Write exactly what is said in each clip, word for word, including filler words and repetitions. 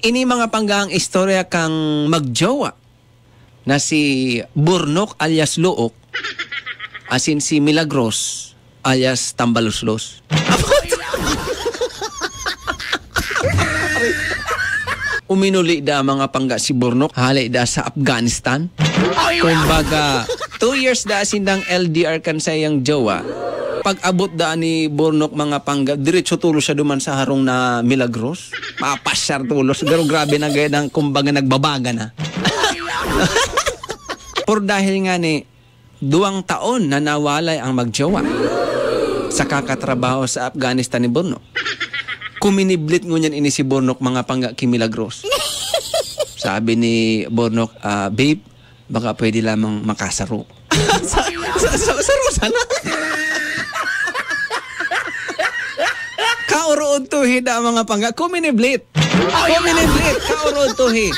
Ini mga panggaang istorya kang magjowa na si Burnok alias Luok, asin si Milagros alias Tambaluslos. Uminuli da mga pangga si Burnok, hale da sa Afghanistan. Kumbaga, two years da sindang L D R kan sayang jowa. Pag-abot da ni Burnok mga pangga, diretso tulos siya duman sa harong na Milagros. Mapasyar tulos. Pero grabe na gaya ng, kumbaga, nagbabaga na. Por dahil nga ni duwang taon na nawalay ang magjowa sa kakatrabaho sa Afghanistan ni Burnok. Kuminiblit ngunyan ini si Burnok mga pangga ki Milagros. Sabi ni Burnok, "Ah, babe, baka pwede lamang makasaro." Sa, sa, sa, saro sana. Kaoroon tuhi da mga pangga. Kuminiblit. Kuminiblit. Kaoroon tuhi.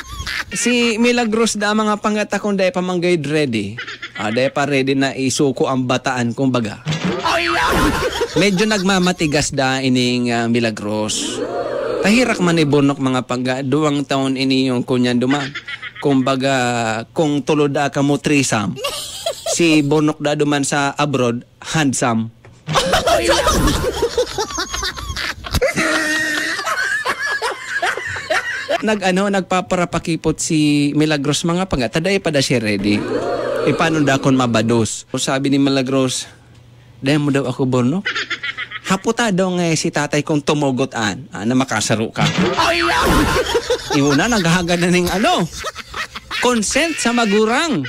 Si Milagros da mga pangga, takong dai pa manggayod ready. Ah, dai pa ready na isuko ang bataan, kumbaga. Medyo nagmamatigas da ining, ah, Milagros. Tahirak man ni Burnok mga pangga, duwang taon ini yung kunyan duman. Kumbaga, kung tulo da kamo threesome, si Burnok da duman sa abroad, handsome. Nag-ano, nagpaparapakipot si Milagros mga pangga, ta dai pa da siya ready. E, paano da kun mabados? O, sabi ni Milagros, "Dai mo daw ako, Burnok?" Haputa daw nga si tatay kung tumugot an, ah, na makasaro ka. Iuna, naghahagad na ning ano, consent sa magurang.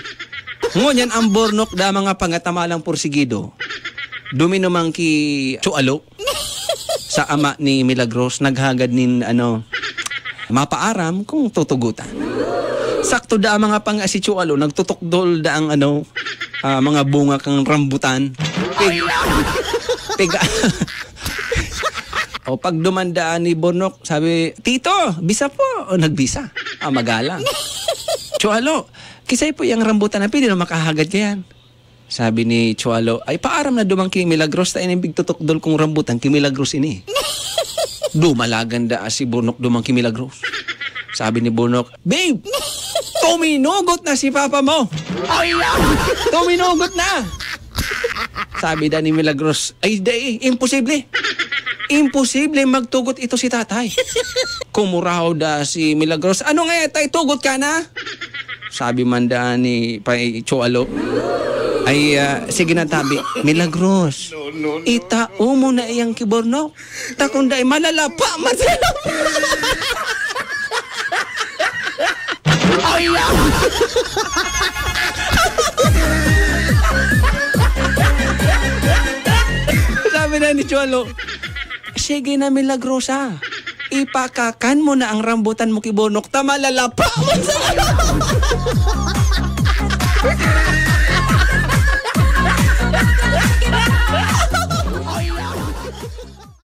Ngunyan ang Burnok da mga pangga, tamalang porsigido. Duminuman ki Chualo sa ama ni Milagros, naghagad nin, ano, mapaaram kung tutugutan. Sakto da ang mga pangga si Chualo, nagtutukdol da ang, ano, ah, mga bunga kang rambutan. Pig-, piga-, o, pag dumandaan ni Burnok, sabi, "Tito, bisa po." O, nagbisa. Ah, magalang. "Chualo, kisay po yung rambutan na pwede na makahagad kayan?" Sabi ni Chualo, "Ay, paaram na duman ki Milagros, ta ining pigtutukdol kong rambutan ki Milagros ini." Dumalagan da si Burnok duman ki Milagros. Sabi ni Burnok, "Babe, tuminugot na si papa mo! Tuminugot na!" Sabi da ni Milagros, "Ay, dai, imposible! Imposible magtugot ito si tatay." Kumurahaw da si Milagros, "Ano nga, tay, tugot ka na?" Sabi man da ni Pay Chualo, "Ay, ah, sige na, tabi. Milagros, itao mo na iyang ki Burnok. Ta kun dai, malalapa man sa Sabi na ni Chualo, "Sige na, Milagrosa. Ipakakan mo na ang rambutan mo ki Burnok, ta malalapa man sa"